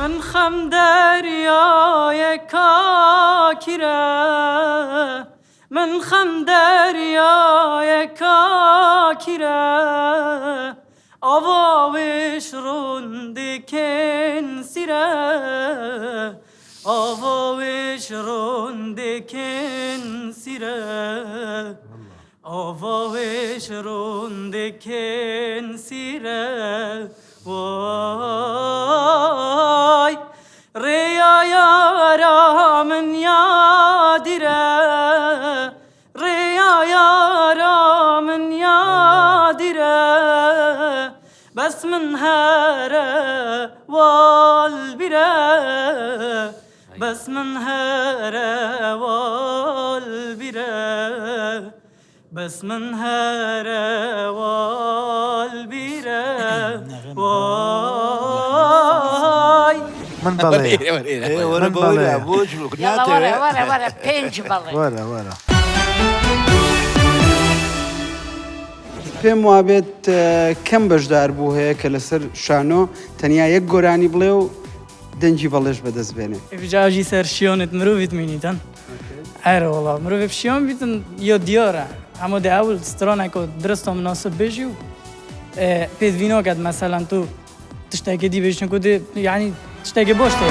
من خەم دەریایە کاکیرە من خەم دەریایە کاکیرە ئاوا وێش ڕوندکێن سیرە ئاوا وێش ڕوندکێن سیرە ئاوا وێش ڕوندکێن سیرە وای ڕێیا یارا من یادیرە ڕێیا یارا من یادیرە بەس من هەرە والبیرە بەس من هەرە والبیرە بەس من هەرە والبیرە وای. من بەڵێ. وەرە من بەوەرە بەڵێ. بۆ جوک یاڵا وەرە ناتەوێ وەرە وەرە پێنج بەڵێ. وەرە وەرە. پێم وابێت کەم بەشدار بوو هەیە کە لەسەر شانۆ تەنیا یەک گۆرانی بڵێ و دەنگی بەڵێش بەدەست بێنێ. ئیجاژی سەر شیۆنت مرۆڤیت مینیتن ئەرە وەڵا مرۆڤ شیۆن بیتن یۆ دیارە ئەمە دە ئەول سترانێک و درستە مناسب بێژی و پێت ویناکەت مەسەلەن تو تشتێکی دی بێژن کو دێ یعنی تشتێکی باش تێ.